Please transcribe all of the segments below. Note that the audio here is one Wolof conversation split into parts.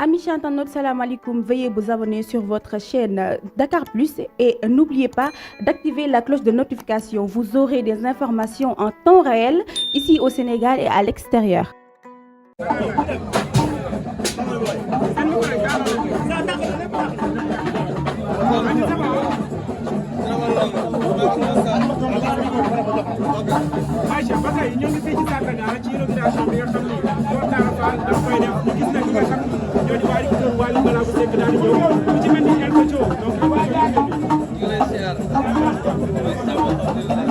Amis internautes, salam alaikum. Veuillez vous abonner sur votre chaîne Dakar Plus et n'oubliez pas d'activer la cloche de notification. Vous aurez des informations en temps réel ici au Sénégal et à l'extérieur. Aïcha ba tey ñoo ngi fii ci Sakana ci inauguration bi nga xam ni Mortalla Fall daf koy def ñu gis ne ki nga xam ni ñoo di waa Kër Wally Ballago Seck daal di ñëw ku ci mel ni El Bacho donc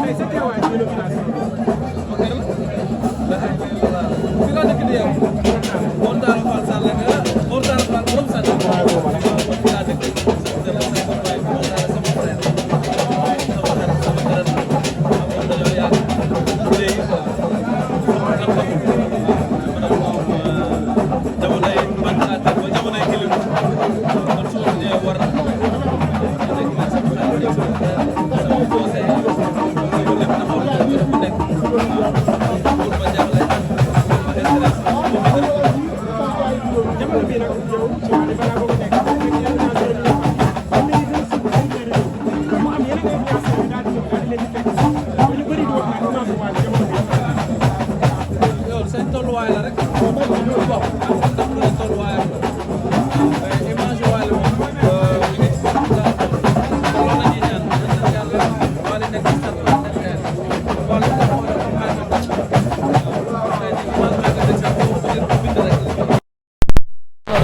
tey sa teewaay ci inauguration Mortalla Fall Sall nga Mortalla Fall borom Sall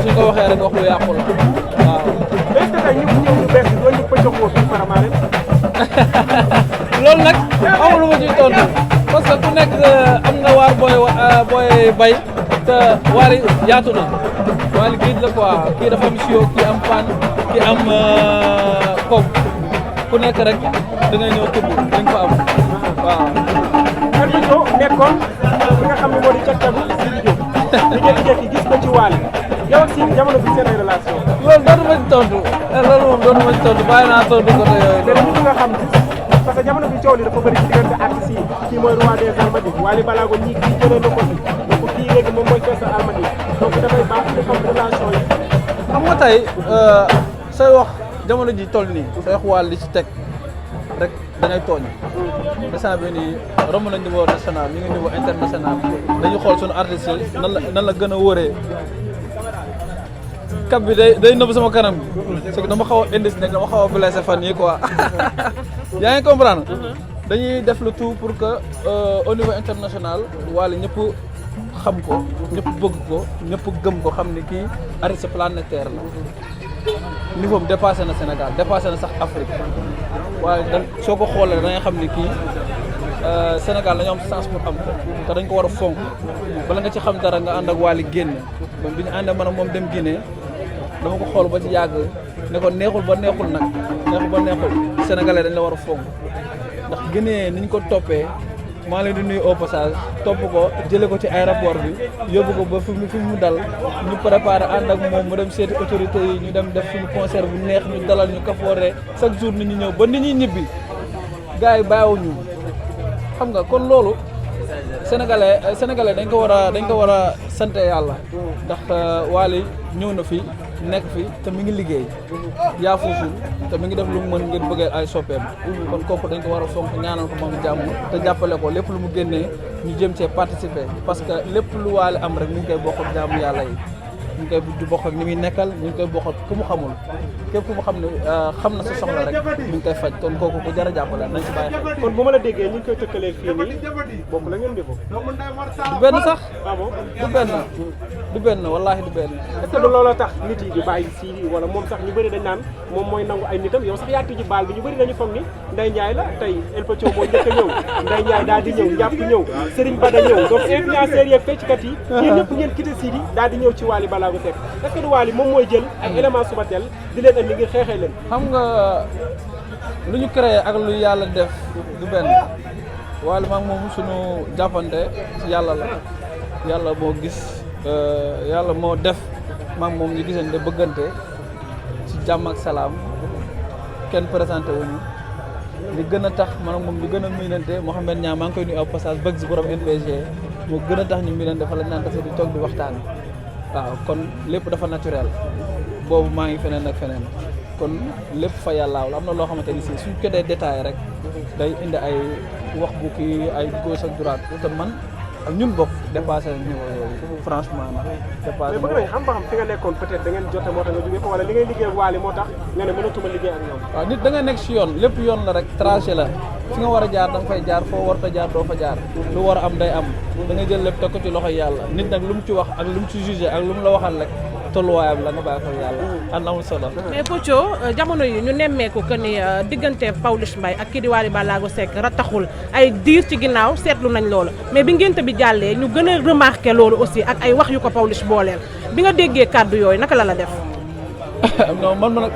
suñ ko waxee rek wax lu yàqu la waaw. est-ce que tey ñu ñëw ñu bees bi doon ñu ko jox woon Faramaren loolu nag amul lu ma ciy tontu parce que ku nekk am nga waar booy bay te waari yaatu na waali géej la quoi kii dafa am sio kii am pan kii am koom ku nekk rek da ngay ñëw tudd dañ ko am waaw. El Bacho nekkoon bi nga xam ne moo di càttabu Sidi Diop ñu jékki-jékki gis ko ci Wally yow ak Sidi jamono bi seen ay relation loolu dootu ma ci tontu loolu moom dootu ma ci tontu bàyyi naa tontu côté yooyu. mais ñu nga xam parce que jamono bi coow li dafa bëri ci diggante artistes yi kii mooy roi des Almadies Wally Ballago ñii kii jëlee na ko fi donc kii léegi moom mooy feesal Almadies donc dafay baax ñu xam relation yi. xam nga tey say wax jamono ji toll nii say wax Wally li ci teg rek da ngay tooñ instant bi nii romb nañ niveau national ñu ngi niveau international dañu xool suñu artistes yi nan la gën a wóoree kab bi day nëbb sama kanam parce que dama xaw a indi nekk dama xaw a blessé fan yi quoi yaa ngi comprendre dañuy def le tout pour que au niveau international Wally ñëpp xam ko ñëpp bëgg ko ñëpp gëm ko xam ni kii artiste planétaire la niveau am dépassé na Sénégal dépassé na sax Afrique waaye soo ko xoolee da nga xam ni kii Sénégal dañoo am chance pour am ko te dañ ko war a fonk bala nga ci xam dara nga ànd ak Wally génn ba bi ñu àndee man ak moom dem Guinée dama ko xool ba ci yàgg ne ko neexul ba neexul nag neexul ba neexul sénégalais dañ la war a fonk ndax Guinée ni ñu ko toppee maa ngi leen di nuyu au passage topp ko jëlee ko ci aéroport bi yóbbu ko ba fi mu dal ñu préparé ànd ak moom mu dem seeti autorité yi ñu dem def suñu concert bu neex ñu dalal ñu kafoore chaque jour nit ñi ñëw ba nit ñi ñibbi gars yi bàyyiwuñu xam nga kon loolu sénégalais dañ ko war a sant yàlla ndax Wally ñëw na fi nekk fi te mi ngi liggéey yaa fuusul te mi ngi def lu mu mën ngeen bëggee ay soppeem kon kooku dañ ko war a fonk ñaanal ko moom jàmm te jàppale ko lépp lu mu génnee ñu jëm cee participer parce que lépp lu Wally am rek ñu ngi koy bokk ak jàmm yàlla yi ñu ngi koy di bokk ak ni muy nekkal ñu ngi koy bokk ak ku mu xamul képp ku mu xam ne xam na sa soxla rek ñu ngi koy faj kon kooku ku jar a jàppale nañ ci bàyyi xel. kon bu ma la déggee ñu ngi koy tëkkalee fii nii bokk la ngeen defoo. du benn sax. ah bon du benn wallaahi du benn. est-ce que looloo tax nit yi di bàyyi Sidi wala moom sax ñu bëri dañ naan moom mooy nangu ay nitam yow sax yaa tijji baal bi ñu bëri dañu foog ni Ndeye Ndiaye la tey El Bacho moo njëkk a ñëw Ndeye Ndiaye daal di ñëw njàpp ñëw Serigne Bada ñëw donc influenceurs yeeg fecckat yi yéen ñëpp ngeen quitté Sidi daal di ñëw ci Wally Ballago Seck est-ce que du Wally moom mooy jël ay éléments Subatel di leen andi ngir xeexee leen. xam nga lu ñu créé ak lu yàlla def du benn Wally maag moom suñu jàppante ci yàlla la yàlla moo gis yàlla moo def maag moom ñu gisante bëggante ci jàmm ak salaam kenn présenté wuñu li gën a tax man ak moom li gën a miinante Mouhamed Niang maa ngi koy nuyu au passage bëgg si borom NPG moo gën a tax ñu miinante fa lañ naan dafa di toog di waxtaan waaw kon lépp dafa naturel boobu maa ngi feneen ak feneen kon lépp fa yàllaaw la am na loo xamante ni si suñ ko dee détaillé rek day indi ay wax bu kii ay gauche ak droite te man ak ñun bokk dépassé niveau yooyu franchement nag dépassé. mais bëgg nañ xam ba xam fi nga nekkoon peut-être da ngeen jote moo tax nga jógee fa wala li ngay liggéey ak Wally moo tax nga ne mënatuma liggéey ak ñoom. waaw nit da nga nekk si yoon lépp yoon la rek trajet la fi nga war a jaar da nga fay jaar foo war a jaar doo fa jaar lu war a am day am da nga jël lépp teg ko ci loxoy yàlla nit nag lu mu ci wax ak lu mu ci jugé ak lu mu la waxal rek tolluwaayam la nga bàyyi ko yàlla ànd amul solo. mais Pothio jamono yi ñu nemmeeku que ni diggante Pawlish Mbaye ak kii di Wally Ballago Seck rataxul ay diir ci ginnaaw seetlu nañ loolu mais bi ngénte bi jàllee ñu gën a remarqué loolu aussi ak ay wax yu ko Pawlish booleel bi nga déggee kàddu yooyu naka la def. non man nag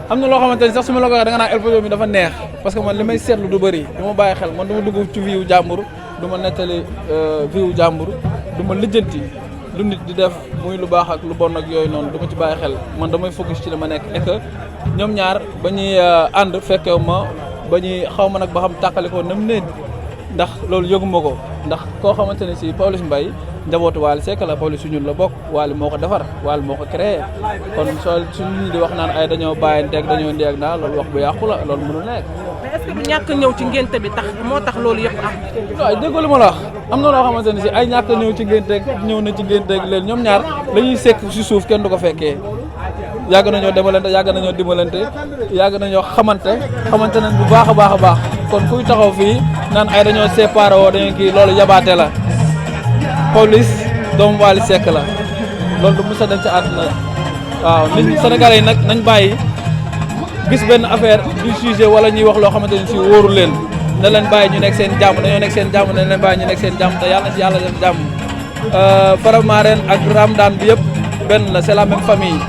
am na loo xamante ni sax su ma la ko waxee da nga naan El Pothio mi dafa neex parce que man li may seetlu du bëri du ma bàyyi xel man du ma dugg ci vie wu jàmbur du ma nettali vie wu jàmbur du ma lijjanti lu nit di def muy lu baax ak lu bon ak yooyu noonu du ma ci bàyyi xel man damay focus ci li ma nekk et que ñoom ñaar ba ñuy ànd fekkew ma ba ñuy xaw ma nag ba xam tàqalikoo nam neen ndax loolu yëguma ko ndax koo xamante ne si Pawlish Mbaye njabootu Wally Seck la Pawlish su ñun la bokk Wally moo ko defar Wally moo ko créé kon soo suñu ñi di wax naan ay dañoo bàyyanteeg dañoo ndeeg naa loolu wax bu yàqu la loolu mënul nekk. mais est-ce que bu ñàkk ñëw ci ngénte bi tax moo tax loolu yëpp am. waaw déggoo li ma la wax am na loo xamante ne si ay ñàkk ñëw ci ngénteeg ñëw na ci ngénteeg leen ñoom ñaar la ñuy sekk si suuf kenn du ko fekkee yàgg nañoo demalante yàgg nañoo dimbalante yàgg nañoo xamante nañ bu baax a baax a baax kon kuy taxaw fii naan ay dañoo séparé woo dañoo kii loolu yabaate la Pawlish doomu Wally Seck la loolu du mos a dem ci àdduna waaw nit ñi Sénégalais yi nag nañ bàyyi gis benn affaire du sujet wala ñuy wax loo xamante ni si wóoru leen na leen bàyyi ñu nekk seen jàmm dañoo nekk seen jàmm dañ leen bàyyi ñu nekk seen jàmm te yàlla na si yàlla def jàmm Faramaren ak Ramadan bi yëpp benn la c'est la même famille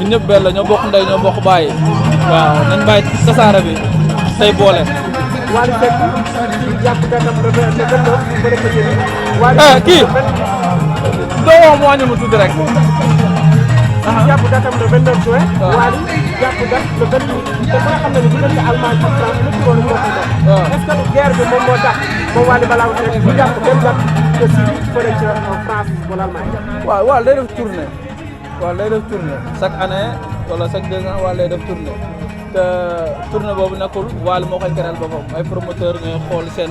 ñun ñëpp benn la ñoo bokk ndey ñoo bokk bàyyi waaw nañ bàyyi tasaare bi tey boole. Wally Seck jàpp gàttam le 29 kii doo wax mu wàññi mu tuuti rek. jàpp gàttam le 29 juin. Wally jàpp gàtt le 28 te ba nga xam ne ni diggante Allemagne ak France lépp loolu moo ko doon. est-ce que guerre bi moom moo tax moom Wally Ballago Seck bu jàpp même date que si fële ca France wala Allemagne. waaw day def tournée waaw day def tournée chaque année wala chaque 2 ans wala day def tournée te tournée boobu nekkul Wally moo koy créer boppam ay promoteur ñooy xool seen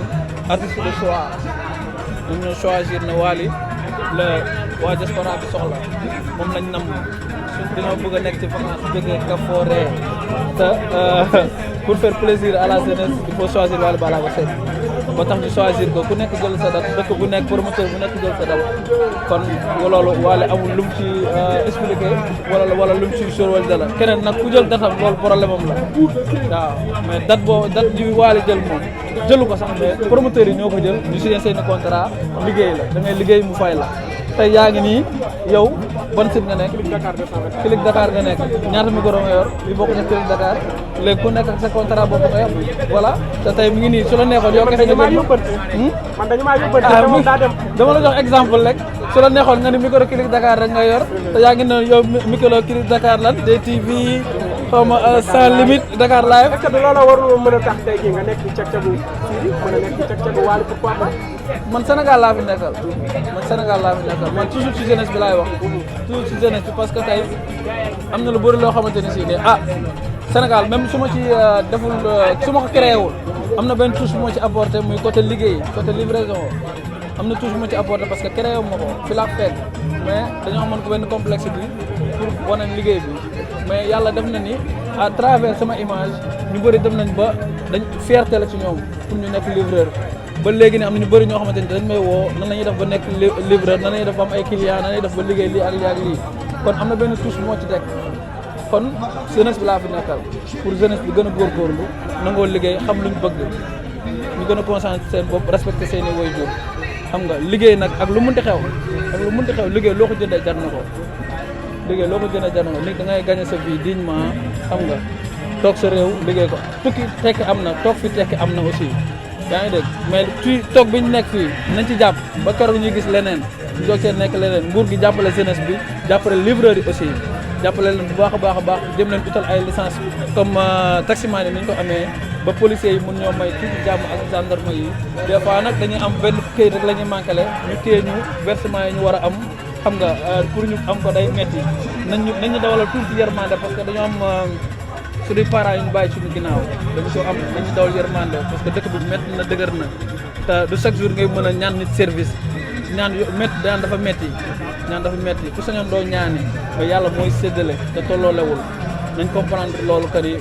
artiste de choix ñoom ñoo choisir ne Wally la waa diaspora bi soxla moom lañ nam suñ dañoo bëgg a nekk ci vacances bëggee ka fooree te pour faire plaisir à la jeunesse il faut choisir Wally Ballago Seck ba tax ñu choisir ko ku nekk jël sa date dëkk bu nekk promoteur bu nekk jël sa date kon loolu Wally amul lu mu ci expliqué wala lu mu ci sóor wala dara keneen nag ku jël datam loolu problème am la waaw mais date ji Wally jël moom jëlu ko sax mais promoteurs yi ñoo ko jël ñu signé seen contrat liggéey la da ngay liggéey mu fay la tey yaa ngi nii yow ban site nga nekk Click Dakar nga nekk ñaata micro nga yor li bokk na Click Dakar léegi ku nekk ak sa contrat boobu nga yor voilà te tey mi ngi nii su la neexoon yow kese nga man dañu maa yóbbante daa dem dama la jox exemple rek su la neexoon nga ni micro Click Dakar rek nga yor te yaa ngi ne yow micro Click Dakar lan DTV xaw ma sans limite Dakar live. est-ce que loolu warul mën a tax tey jii nga nekk ci cag-cagu Sidy mën a nekk ci cag-cagu Wally pourquoi pas. man Sénégal laa fi nekkal man toujours ci jeunesse bi laay wax toujours ci jeunesse bi parce que tey am na lu bëri loo xamante ni si ne Sénégal même su ma ci deful su ma ko créé wul am na benn touche bu ma ci apporté muy côté liggéey côté livraison am na touche bu ma ci apporté parce que créé wu ma ko fi laa fekk mais dañoo amoon ko benn complexe bi pour wane liggéey bi mais yàlla def na ni à travers sama image ñu bëri dem nañ ba dañ fierté la ci ñoom pour ñu nekk livreur ba léegi ne am na ñu bëri ñoo xamante ni dañ may woo nan la ñuy def ba nekk livreur nan la ñuy def ba am ay clients nan la ñuy def ba liggéey lii ak lii ak lii kon am na benn touche moo ci teg kon jeunesse bi laa fi nekkal pour jeunesse bi gën a góorgóorlu nangoo liggéey xam luñ bëgg ñu gën a concentré seen bopp respecté seen i waajur xam nga liggéey nag ak lu munti xew liggéey loo ko jëndee jar na ko liggéey loo ko jëndee jar na ko nit da ngay gagné sa vie dignement xam nga toog sa réew liggéey ko tukki tekki am na toog fi tekki am na aussi yaa ngi dégg mais ci toog bi ñu nekk fii nañ ci jàpp ba keroog ñuy gis leneen ñu doog cee nekk leneen nguur gi jàppale jeunesse bi jàppale livreur yi aussi jàppale leen bu baax a baax jëm leen utal ay licence comme taximan yi ni ñu ko amee ba policiers yi mun ñoo may tuuti jàmm ak gendarme yi des fois nag dañuy am benn këyit rek la ñuy manqué ñu téye ñu versement yi ñu war a am xam nga pour ñu am ko day metti nañ ñu dawalal tuuti yërmande parce que dañoo am suñuy parents yu ñu bàyyi suñu ginnaaw dañu ko am nañ ñu dawal yërmande parce que dëkk bi métti na dëgër na te du chaque jour ngay mën a ñaan nit service ñaan métti daan dafa métti ku sañoon doo ñaani mais yàlla mooy séddale te tolloolewul nañ comprendre loolu que ni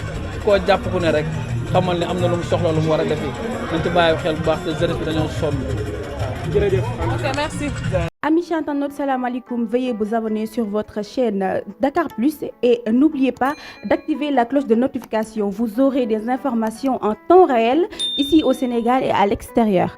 koo jàpp ku ne rek xamal ne am na lu mu soxla lu mu war a defi nañ ci bàyyi xel bu baax te jeunesse bi dañoo sonn. jërëjëf. ok merci. Amis internautes, salam alaikum. Veuillez vous abonner sur votre chaîne Dakar Plus et n'oubliez pas d'activer la cloche de notification. Vous aurez des informations en temps réel ici au Sénégal et à l'extérieur.